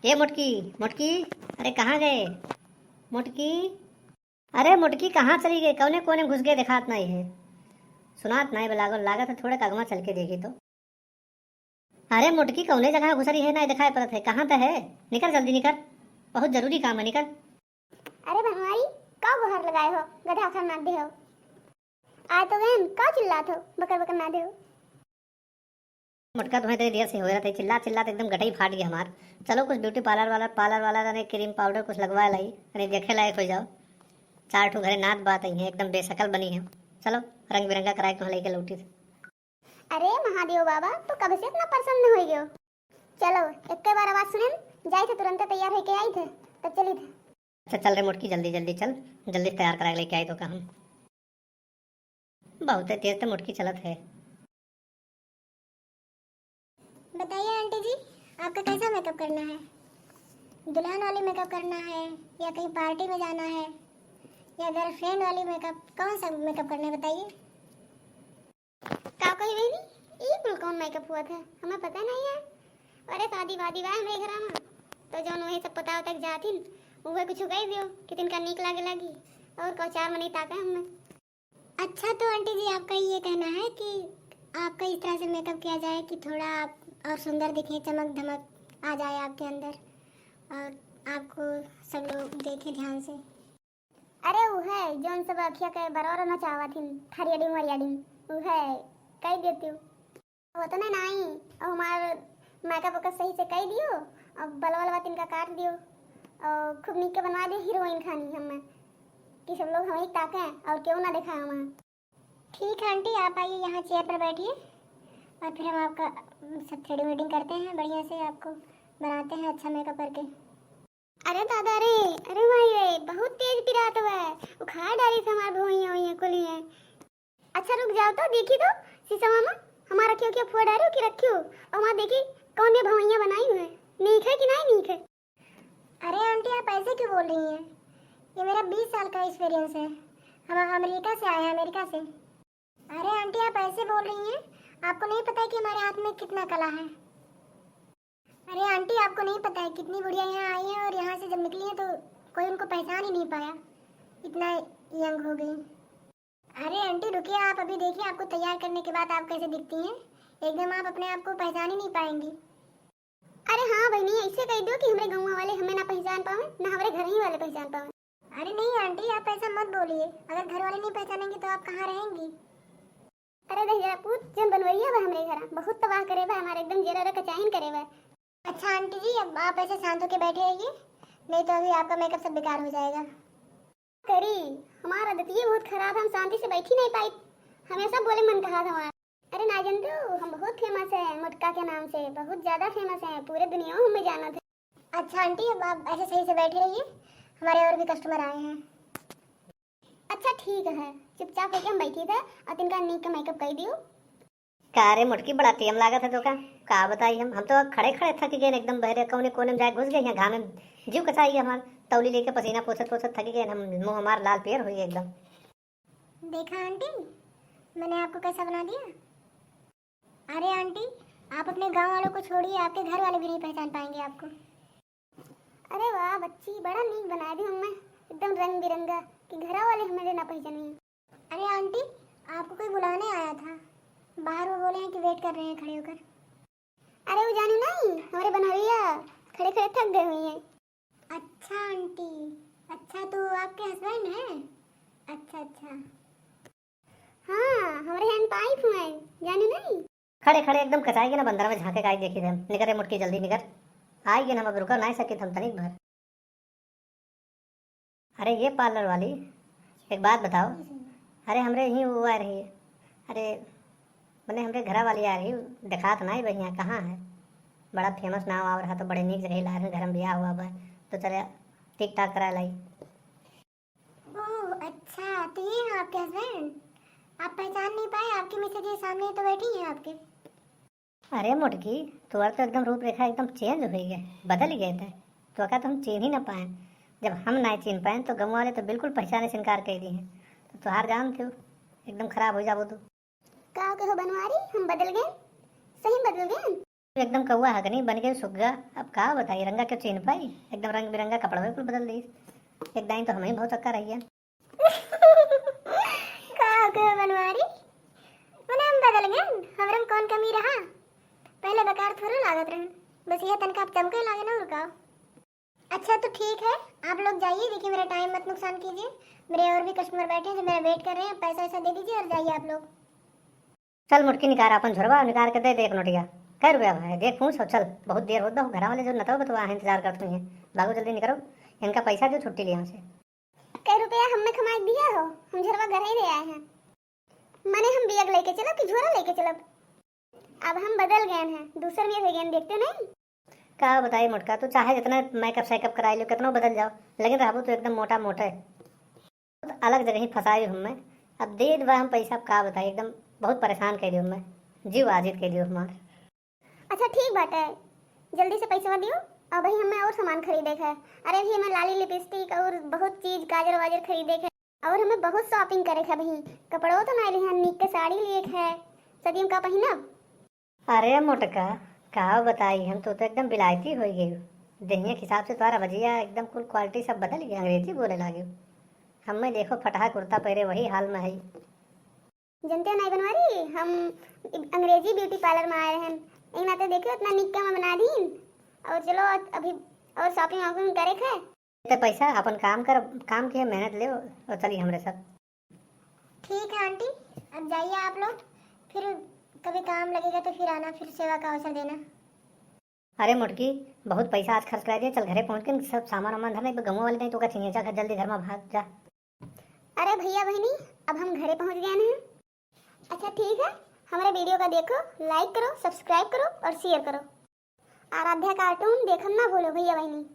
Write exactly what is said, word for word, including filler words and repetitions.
ए मोटकी, मोटकी, अरे कहाँ गए मोटकी? अरे मोटकी, कहाँ चली गए? कौने कोने में घुस गए, देखात नाहीं है, सुनात नाहीं बे लागल। लागत है थोड़े अगवा चल के देखी तो। अरे मोटकी, कौने जगह घुसरी है, नाहीं देखाई पड़त है। कहाँ त है? निकर, जल्दी निकर, बहुत जरूरी काम है, निकर। अरे बनवारी, का गुहार लगाए हो, गधा खान नाद दे हो। आए तो गए, का चिल्लात हो, बकर बकर नाद दे हो। मोटका, तुम्हें इतनी देर से हो रहा था, चिल्ला चिल्ला तो एकदम गटई फाट गया हमार। चलो कुछ ब्यूटी पार्लर वाला, पार्लर वाला ने क्रीम पाउडर कुछ लगवा लाई, अरे देखे लायक हो जाओ। चार ठो घरे नात बात आई है, एकदम बेशकल बनी है। चलो रंग बिरंगा कराए के तुम्हें लेके लौटी थे। अरे महादेव बाबा, तू कब से इतना प्रसन्न हो गयो? चलो, एक बार आवाज सुने, जाई थे तुरंत तैयार होके आई थे, तब चली थे। अच्छा चल रे मोटकी, जल्दी जल्दी चल, जल्दी तैयार करा के लेके आई तो का हम। बहुत तेज तो मोटकी चलत है। बताइए आंटी जी, आपका कैसा मेकअप करना है? दुल्हन वाली मेकअप करना है या कहीं पार्टी में जाना है या गर्लफ्रेंड वाली मेकअप, कौन सा मेकअप करना है बताइए? का कही बहनी, ई कुल कौन मेकअप हुआ था, हमें पता नहीं है। अरे शादी वादी बा हमरे घरा में, तो जौन वही सब पता होता जातिन, उहे कुछ कही दियो कि तिनका नीक लागे लागी, और का चार मनी ताके हमें। अच्छा, तो आंटी जी, आपका ये कहना है कि आपका इस तरह से मेकअप किया जाए कि थोड़ा आप और सुंदर दिखें, चमक धमक आ जाए आपके अंदर और आपको सब लोग देखें ध्यान से। अरे उहे, जौन सब अखिया के बरौर नचावत हिन, थरियडिंग वरियडिंग, उहे कह देती हूँ। उतने नाई, और हमार मेकअप ओकअप सही से कह दियो, और बलवा लवा तिनका काट दियो, और खूब नीक के बनवा दियो हीरोइन खानी हमें, कि सब लोग हमें ही ताकें और क्यों ना दिखाए हमें। ठीक है आंटी, आप आइए यहाँ चेयर पर बैठिए और फिर हम आपका, उम, सब थ्रेडिंग वेडिंग करते हैं, बढ़िया से आपको बनाते हैं अच्छा मेकअप करके। अरे दादा रे, अरे माई रे, बहुत तेज पिरात हुआ है, उखाड़ डाली से हमार भुइयां वुइयां कुलियां। अच्छा रुक जाओ तो, देखी तो शीशवा में हमार अखियों के फोड़ डालो कि रखियो, और वहाँ देखी कौन ये भवैया बनाई हुए, नीक है कि नहीं नीक है। अरे आंटी, आप ऐसे क्यों बोल रही हैं? ये मेरा बीस साल का एक्सपीरियंस है। हम अमेरिका से आए हैं, अमेरिका से। अरे आंटी, आप ऐसे बोल रही हैं, आपको नहीं पता है कि हमारे हाथ में कितना कला है? अरे आंटी, आपको नहीं पता है कितनी बुढ़िया यहाँ आई हैं और यहाँ से जब निकली हैं तो कोई उनको पहचान ही नहीं पाया, इतना यंग हो गई। अरे आंटी रुकिए, आप अभी देखिए, आपको तैयार करने के बाद आप कैसे दिखती हैं, एकदम आप अपने आप को पहचान ही नहीं पाएंगी। अरे हाँ बहनी, ऐसे कह दो कि हमरे गाँव वाले हमें ना पहचान पावे, ना हमरे घर ही वाले पहचान पावे। अरे नहीं आंटी, आप ऐसा मत बोलिए, अगर घर वाले नहीं पहचानेंगे तो आप कहाँ रहेंगी? अरे दहिजरा पूत, जौन बनवैया बा हमरे घर, बहुत तबाह करे बा हमारे, एकदम जेरा रे कचाइन करे बा। अच्छा आंटी जी, अब आप ऐसे शांत होके बैठे रहिए, नहीं तो अभी आपका मेकअप सब बेकार हो जाएगा। करी, हमार आदतिये बहुत खराब है, हम शांति से बैठी नहीं पाई, हमेशा बोले मन कहा था हमार। अरे ना जानते हो, हम बहुत फेमस हैं मोटका के नाम से, बहुत ज्यादा फेमस हैं, पूरे दुनिया में हमें जानत है। अच्छा आंटी, अब आप ऐसे सही से बैठे रहिए, हमारे और भी कस्टमर आए हैं। अच्छा ठीक है, चुपचाप होके हम बैठी थे और तिनका नीक के मेकअप कर दियो। का रे मोटकी, बड़ा टेम लागत है तोका, का बताई हम, हम तो खड़े खड़े थक गए एकदम, बहरे कौने कोने में जाए घुस गए हैं, घामे में जीव कचाई गया हमार, तौली लेके पसीना पोछत पोछत थक गए हम, मुंह हमार लाल पीयर हो गए एकदम। देखा आंटी, मैंने आपको कैसा बना दिया। अरे आंटी, आप अपने गांव वालों को छोड़िए, आपके घर वाले भी नहीं पहचान पाएंगे आपको। अरे वाह बच्ची, बड़ा नीक बना दी हमें, एकदम रंग बिरंगा, कि घरा वाले हमें ना पहचानिए। अरे आंटी, आपको कोई बुलाने आया था, बाहर वो बोले हैं कि वेट कर रहे हैं खड़े होकर। अरे वो जानू नहीं, हमारे बनवरिया खड़े खड़े थक गए हुए हैं। अच्छा आंटी, अच्छा तो आपके हस्बैंड हैं? अच्छा अच्छा। हाँ, हमारे हैंड पाइप हुए, जानू नहीं। खड़े खड़े एकदम कचाई के ना बंदर में झांके काई देखी थे। निकर रे मोटकी, जल्दी निकर। आई गए हम, अब रुका नहीं सकित हम तनिक भर। अरे ये पार्लर वाली, एक बात बताओ। अरे हमरे यहीं वो आ रही है। अरे मने हमरे घरा वाली आ रही, देखात नहीं बढ़िया, कहाँ है? बड़ा फेमस नाम आ रहा तो बड़े नीक जगह ला रहे, घर में ब्याह हुआ बा, तो चले ठीक ठाक करा लाई। ओह अच्छा, तो ये हैं आपके हस्बैंड? आप पहचान नहीं पाए? आपकी मिसेज ये सामने ही तो बैठी हैं आपके। अरे मोटकी, तोर तो एकदम रूपरेखा एकदम चेंज हो गए, बदल गए थे। तो का तो हम चीन ही ना पाए। जब हम ना चीन पाए तो गाँव वाले तो बिल्कुल पहचाने से इनकार कर दी हैं। तो तुहार जान थे एकदम खराब हो जाबो तू। का कहो बनवारी, हम बदल गए? सही बदल गए? एकदम कौआ हकनी बन गए सुग्गा। अब का बताई, रंगा के चीन पाई, एकदम रंग बिरंगा कपड़वे कुल बदल दी। एक दाई तो हम ही बहुत चक्का रही है। का हो गयो बनवारी? मने हम बदल गए, हमरे में कौन कमी रहा? पहले बेकार थोड़ा लागत रहे, बस ये तनका अब चमके लागे ना, और का। अच्छा तो ठीक है, आप लोग जाइए, देखिए मेरा टाइम मत नुकसान कीजिए, मेरे और भी कस्टमर बैठे हैं जो मेरा वेट कर रहे हैं, पैसा वैसा दे दीजिए और जाइए आप लोग। चल मुटकी निकार अपन झोरवा, निकार के दे दे एक नोटिया। कै रुपया भाई, देख पूछ हो, चल बहुत देर होत बा, घरा वाले जो नतवा बतवा है इंतजार करत हुई हैं, भागो जल्दी निकरो, इनका पैसा दो, छुट्टी लिया हमसे। कै रुपया हमें कमाई दिया हो, हम झोरवा घर ही ले आए हैं। मने हम बैग लेके चलब कि झोरा लेके चलब? अब हम बदल गए हैं, दूसर में हो गए, देखते नहीं। का बताई मोटका, तू चाहे जितना मेकअप सेकअप कराई लो, कितनो बदल जाओ, लेकिन रहबो तो एकदम मोटा मोटे। बहुत अलग जगह ही फंसाई हूँ मैं। अब दे दबा हम पैसा, अब का बताई, एकदम बहुत परेशान कर दियो मैं, जीव आजित कर दियो हमार। अच्छा ठीक बाटे, जल्दी से पैसा दियो। अब भाई हमें और सामान खरीदे के है। अरे भाई हमें लाली लिपस्टिक और बहुत चीज, काजर वाजर खरीदे के है। और हमें बहुत शॉपिंग करे के है भाई, कपड़ो तो नहीं लिहन, नीक के साड़ी लिए के है, सदियों का पहिनब। अरे मोटका, का बताई हम, तू तो एकदम बिलायती हो गई। देहिया के हिसाब से तोहरा बजिया एकदम कुल क्वालिटी सब बदल गई, अंग्रेजी बोले लागे। हमें देखो फटहा कुर्ता पहरे वही हाल में है। जनते नहीं बनवारी, हम अंग्रेजी ब्यूटी पार्लर में आए हैं, एक नाते देखो इतना निक्का में बना दीन। और चलो अभी और शॉपिंग वॉपिंग करे के है। ते पैसा अपन काम कर, काम के मेहनत ले और चली हमरे साथ। ठीक है आंटी, अब जाइए आप लोग, फिर कभी काम लगेगा तो फिर आना, फिर सेवा का अवसर देना। अरे मोटकी, बहुत पैसा आज खर्च करा दिया, चल घरे पहुँच के सब सामान वामान धरना, एक गंवा वाले नहीं तो का चाहिए, जा घर जल्दी घर में भाग जा। अरे भैया बहनी, अब हम घरे पहुँच गए हैं। अच्छा ठीक है, हमारे वीडियो का देखो, लाइक करो, सब्सक्राइब करो और शेयर करो। आराध्या कार्टून देखम ना भूलो भैया बहनी।